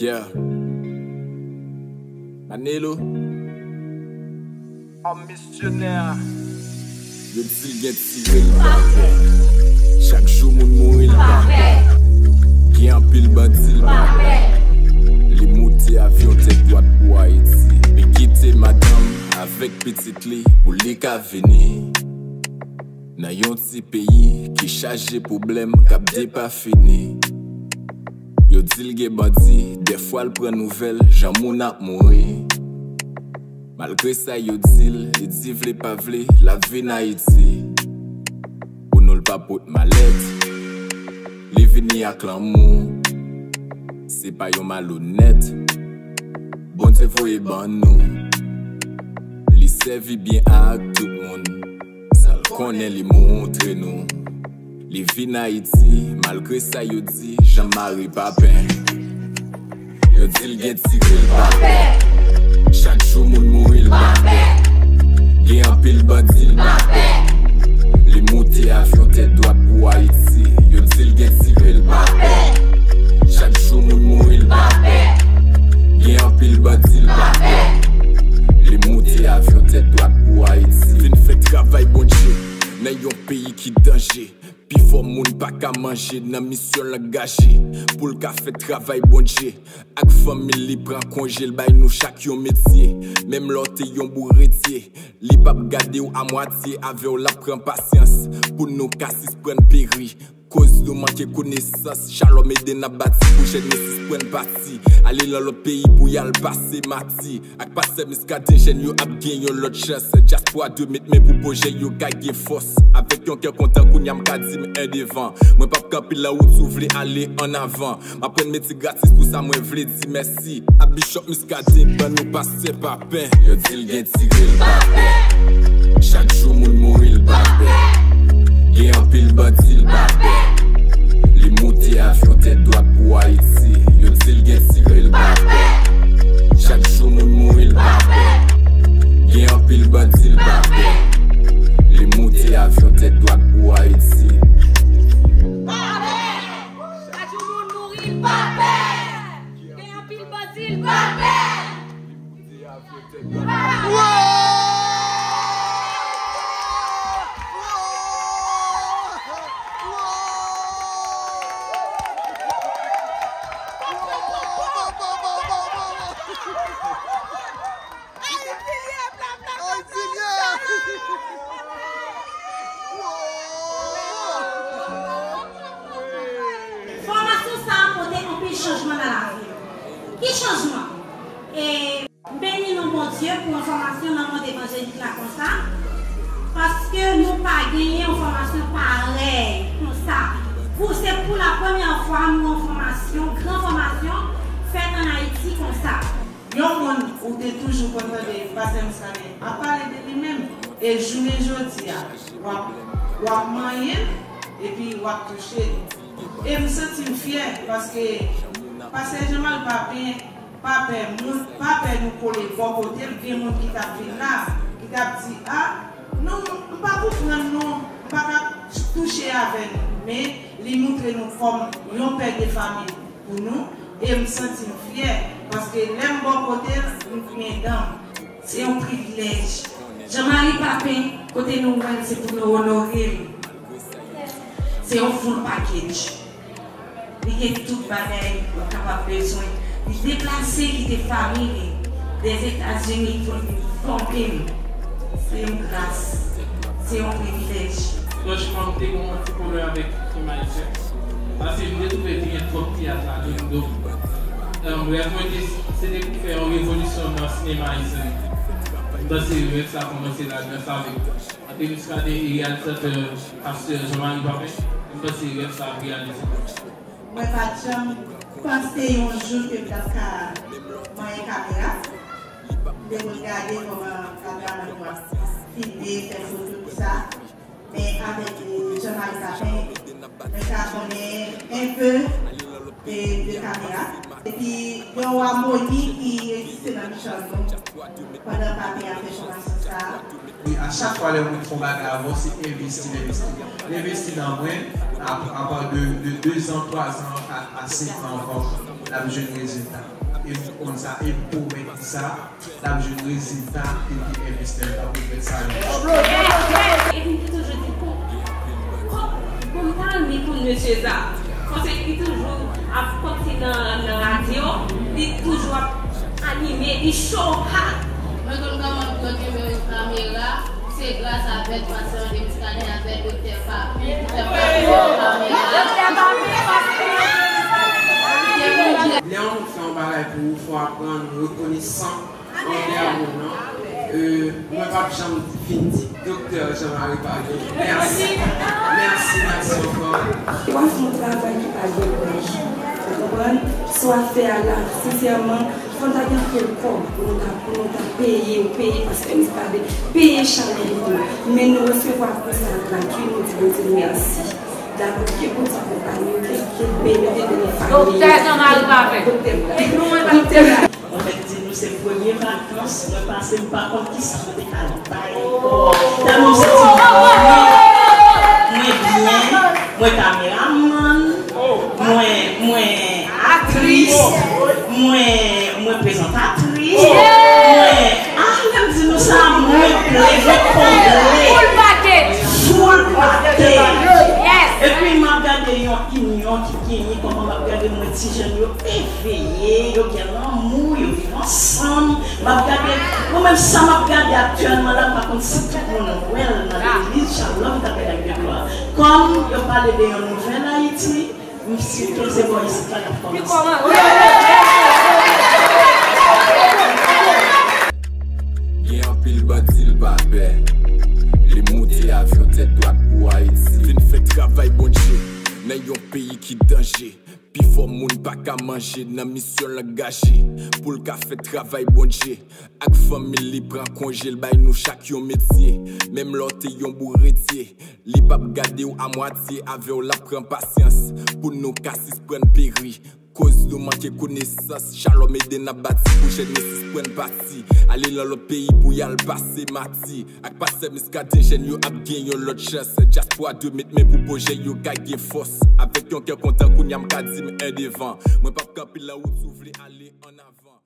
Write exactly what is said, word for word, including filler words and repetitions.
Yeah. Manelo. An misyonè. Yo di l gen tire l pa pè. Chak jou moun mouri l pa pè. Gen anpil bandi l pa pè. Li moute avyon tèt dwat pou Ayiti. Li kite madanm avèk pitit li pou li ka vini. Nan yon ti peyi ki chaje pwoblèm k ap depafini. Yo di l gen bandi, dèfwa l pran nouvèl jan moun ap mouri. Malgre sa yo di l, li di vle pa vle, l ap vin Ayiti. Pou nou l pa pot malèt, li vini ak lanmou. Se pa yon malonèt, Bondye voye ban nou. Li sèvi byen ak tout moun. Sa l konnen li montre nou. Li vin Ayiti, malgre sa yo di, Jean Marie Papin. Yo di l gen tire l pa pè. Chak jou moun mouri l pa pè. Gen anpil bandi l pa pè. Li moute avyon tèt dwat pou Ayiti. Yo di l gen tire l pa pè. Chak jou moun mouri l pa pè. Gen anpil bandi l pa pè. Li moute avyon tèt dwat pou Ayiti. Vin fè travay Bondye nan yon peyi ki danje. Pifò moun pa ka manje nan misyon l angaje. Pou l ka fè travay Bondye. Ak fanmi l li pran konje, l bay nou chak yon metye. Menm lè w te yon bouretye, li p ap gade w amwatye. Avè w l ap pran pasyans pou nou ka sispann peri. Koz nou manke konesans, Shalom ede n ap bati pou jèn yo sispann pati. Ale nan lòt peyi pou y al pase mati. Ak pastè Miskaden, jèn yo ap gen yon lòt chans. Dyaspora dwe met men pou pwojè yo ka gen fòs. Avèk yon kè kontan kounye a m ka di m en devan. Mwen p ap kanpe lan wout si w vle ale an avan. M ap pran mete gratis pou sa mwen vle di mèsi. A Bishop Miskaden ban nou pastè Papin. Yo di l gen tire l pa pè. Chak jou moun mouri l pa pè. Gen anpil bandi l pa pè. Li moute avyon tèt dwat pou Ayiti. Yo di l gen tire l pa pè. Chak jou moun mouri l pa pè. Gen anpil bandi l pa pè. Li moute avyon tèt dwat pou Ayiti. Pa pè! Chak jou moun mouri l pa pè. Gen anpil bandi l pa pè. Fòmasyon sa a pote anpil chanjman nan lavi m. Ki chanjman? E, m beni non Bondye pou enfòmasyon nan mond evanjelik la konsa, paske nou pa genyen enfòmasyon parèy konsa. Pou, se pou la premyè fwa m wè enfòmasyon, gran fòmasyon fèt ann Ayiti konsa. Yon moun ou te toujou konn tande pastè Muscadin ap pale de li menm, e jounen jodi a, w ap, w ap manyen l, epi w ap touche l. E m santi m fyè, paske pastè Jean Marie Papin pa pè moun, pa pè nou kole bò kote l, gen moun ki t ap vin la, ki t ap di, a, nou, m pa konprann nou, m pa ka touche avè nou, men li moutre nou kòm yon pè de fanmi pou nou, e m santi m fyè, paske lè m bò kote l, m griyen dan m. Se yon privilèj. Jean Marie Papin, kote nou wè l, se pou nou onore l. Se yon full package. Li gen tout bagay ou kapab bezwen. Li deplase kite fanmi li Dèzetazini pou l vin fòme m. Se yon gras. Se yon privilèj. Franchman, m te gen yon ti pwoblèm avèk fim ayisyen. Paske m te twouve te gen twòp teyat ladan l. Donk, euh, rèv mwen te, se te pou fè yon revolisyon nan sinema ayisyen. M panse rèv sa kòmanse ladan sa avèk Anthony Muscadin e reyalizatè pastè Jean Marie Papin. M panse rèv sa ap reyalize. Mwen pa t janm panse yon jou ke m t ap ka manyen kamera. M te konn gade kòman kameramann yo ap filme, fè foto, tout sa. Men avèk, eh, Jean Marie Papin, mwen ka konnen enpe de, de kamera. Epi, gen yon amoni ki egziste nan mitan nou pandan Papin ap fè fòmasyon sa a. Wi, a chak fwa lè moun fè yon bagay avè w, se envesti l envesti. L envesti nan mwen, a, apa de, de dezan, twazan, kat a senk an anvan. L ap jwenn rezilta. E m konn sa, e m pwomèt li sa, l ap jwenn rezilta, epi envesti l pa pwofèt sa yo. Epi m te toujou di, pou, pou, pou m ta renmen konn mesye sa. Paske li toujou ap kontinye nan radyo, li toujou ap anime, li cho, ha! Mwen konn kòman pou yo kenbe yon kamera, se gras avèk pasyan de Miskaden avèk Doktè Papi, Doktè Papi, Pamela. Doktè Papi, Lè yon moun fè yon bagay pou ou, fò w aprann rekonesan anvè moun nan. Euh, mwen p ap janm fin di Doktè Jean Marie Papi mèsi. Mèsi, mèsi ankò. Ou ap fè yon travay ki pa gen pri. Ou konprann? Sa w ap fè a la, sensèman, fò n ta gen anpil kòb pou nou ta, pou nou ta peye w, peye paspò Miskaden, peye chalè nou. Men nou resevwa konsa gratwi, nou di Bondye mèsi. Dakò, ke Bondye akonpaye w, ke, ke beni, ke beni fanmi. Doktè Jean Marie Papi. Doktè, doktè. Mwen fèk di nou se premye vakans mwen pase m pa konn kisa mwen te ka bay ankò. Tèlman m santi m mwen byen, mwen kameramann, mwen mwen aktris, mwen mwen prezantatris, mwen ah lè m di nou sa mwen ple, mwen konble. Full package. Epi m ap gade yon inyon ki genyen kòman m ap gade mwen ti jèn yo eveye, yo gen lanmou, yo viv ansanm. M ap gade, mwen menm sa m ap gade aktyèlman la, m pa konn si tout moun wè l nan legliz, Shalom, Tabènak de Glwa. Kòm yo pale de yon nouvèl Ayiti, m site se bò isit la k ap kòmanse. Gen anpil bandi l pa pè. Li moute avyon tèt dwat pou Ayiti. Vin fè travay Bondye nan yon peyi ki danje. Pifò moun pa ka manje nan misyon l angaje. Pou l ka fè travay Bondye ak fanmi l, li pran konje, l bay nou chak yon metye. Menm lè w te yon bouretye, li p ap gade w amwatye. Avè w l ap pran pasyans pou nou ka sispann peri. Koz nou manke konesans, Shalom ede n ap bati pou jèn yo sispann pati ale nan lòt peyi pou y al pase mati. Ak pastè Miskaden, jèn yo ap gen yon lòt chans. Dyaspora dwe met men pou pwojè yo ka gen fòs. Avèk yon kè kontan kounye a m ka di m en devan. Mwen p ap kanpe lan wout, si w vle ale ann avan.